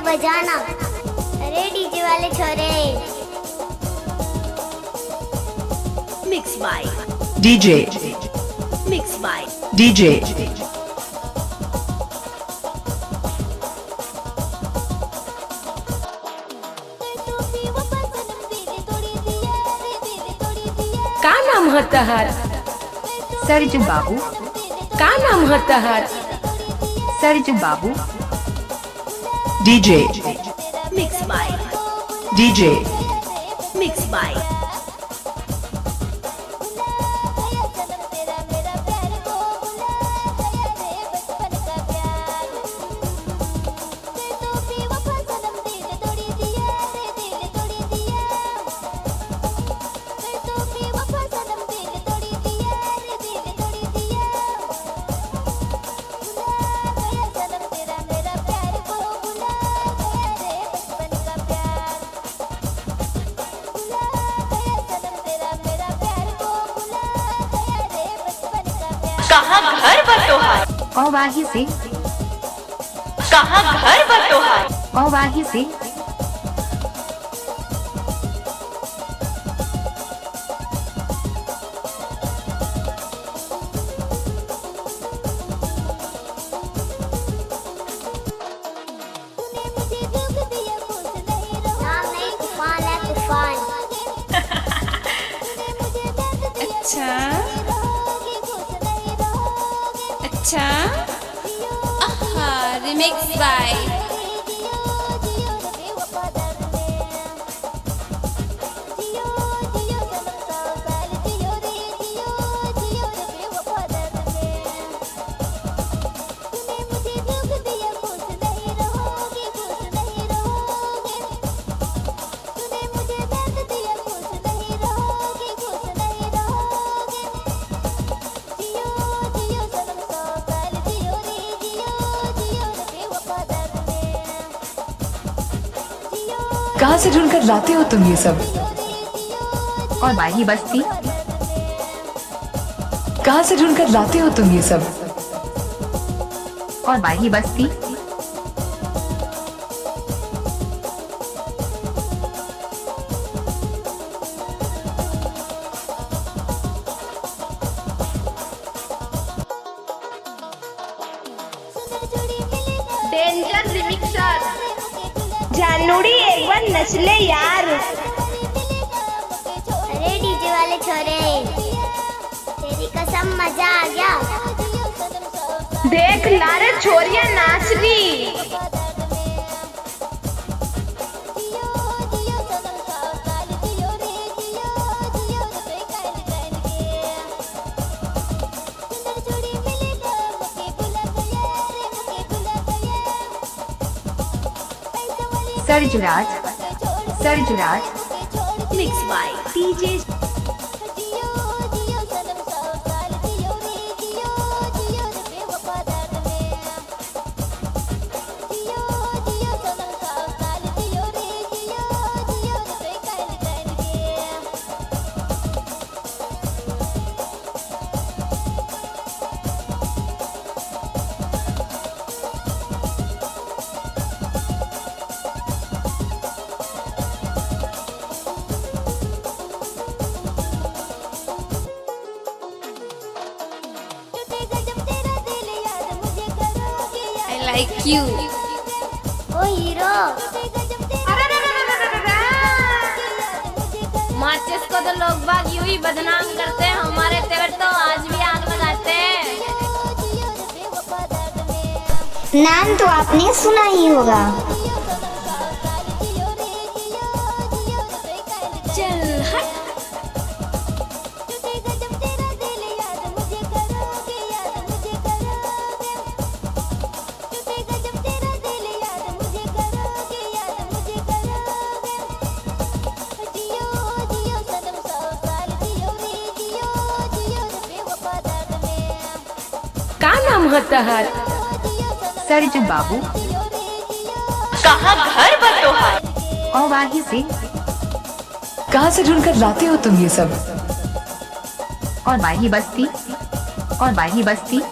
बजाना। अरे डीजे वाले छोरे। Mix by DJ, mix by DJ, का नाम है तहार? सरजू बाबू। का नाम है तहार? सरजू बाबू। DJ, mix by DJ, mix by कहाँ घर बा तोहार? कौवाही से। कहाँ घर बा तोहार? कौवाही से। नाम नहीं, तूफान है तूफान। अच्छा अच्छा, आहा, रिमिक्स बाय कहाँ से ढूंढ कर लाते हो तुम ये सब? कौवाही बस्ती। कहाँ से ढूंढ कर लाते हो तुम ये सब? कौवाही बस्ती। डेंजर रिमिक्सर जानुड़ी, एक बार नचले यार। अरे डीजे वाले छोरे, तेरी कसम मजा आ गया। देख लारे छोरिया नाच रही। Sarjuraj, Sarjuraj. Mix by DJ I like you. O hero. माचिस को तो लोग बाग यूं ही बदनाम करते हैं, हमारे तेवर तो आज भी आग लगाते हैं। नाम तो आपने सुना ही होगा। चल हट। का नाम है तहार? सरजू बाबू। कहाँ घर बा तोहार? कौवाही से। कहाँ से ढूंढ कर लाते हो तुम ये सब? कौवाही बस्ती। कौवाही बस्ती।